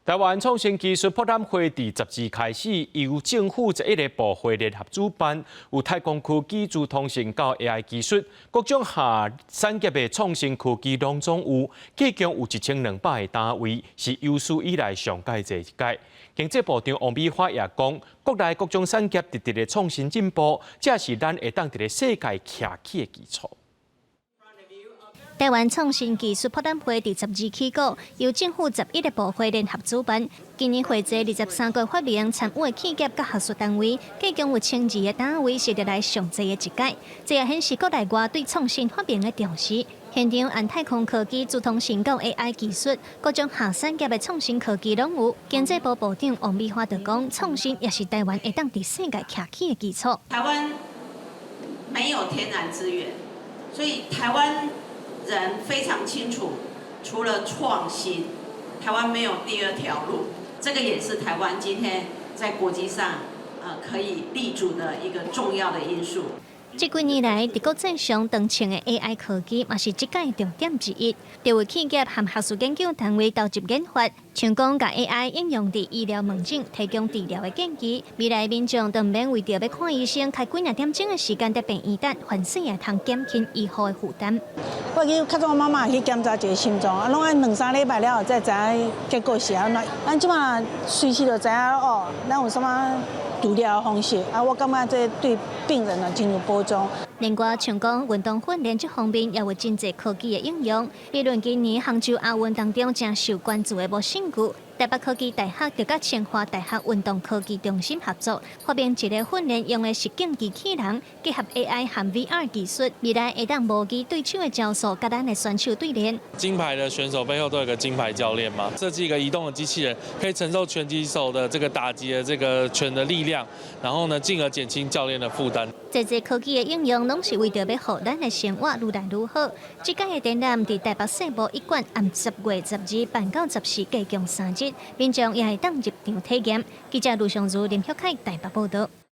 台灣創新技術博覽會佇12開始，由政府11個部會聯合主辦，有太空科技、資通訊到 AI 技術，各種下產業的創新科技攏總有，計共有1200個單位，是有史以來上蓋濟一屆。經濟部長王美花也講，國內各種產業直直的創新進步，這是咱會當佇咧世界徛起的基礎。台灣創新技術博覽會佇12起鼓，由政府11個部會聯合主辦。今年匯集23個發明參與的企業佮學術單位，計共有1200個單位，是歷來上濟的一屆。這也顯示國內外對創新發明的重視。現場按太空科技、資通訊到 AI 技術，各種下產業的創新科技攏有。經濟部部長王美花就講，創新也是台灣會當佇世界徛起的基礎。台灣沒有天然資源，所以台灣人非常清楚，除了創新，台灣沒有第二條路。這個也是台灣今天在國際上，可以立足的一個重要的因素。這幾年來，佇國際上當前的 AI 科技嘛是這屆重點之一。就有企業和學術研究單位投入研發，像講共 AI 應用佇醫療門診，提供治療的建議。未來民眾都毋免為著欲看醫生，開幾若點鐘的時間佇病院等，反而會通減輕醫護的負擔。我記較早媽媽去檢查一個心臟，啊，攏愛兩三禮拜了後才知影結果是按怎。咱這馬隨時就知影哦，咱有啥物治療方式啊，我感覺這對病人啊真有保障。另外，像講運動訓練這方面也有真濟科技的應用，比如今年杭州亞運當中誠受關注的無繩球，台北科技大學就佮清華大學運動科技中心合作，發明一個訓練用的實境機器人，結合 AI 和 VR 技術，未來會當模擬對手的招數，佮咱的選手對練。金牌的選手背後都有個金牌教練嘛，設計一個移動的機器人，可以承受拳擊手的這個打擊的這個拳的力量，然後呢，進而減輕教練的負擔。這濟科技的應用，攏是為著欲予咱的生活愈來愈好。這屆的展覽佇台北世博一館，按10月12辦到14，計共3日，民眾也會當入場體驗。記者盧尚如、林旭凱台北報導。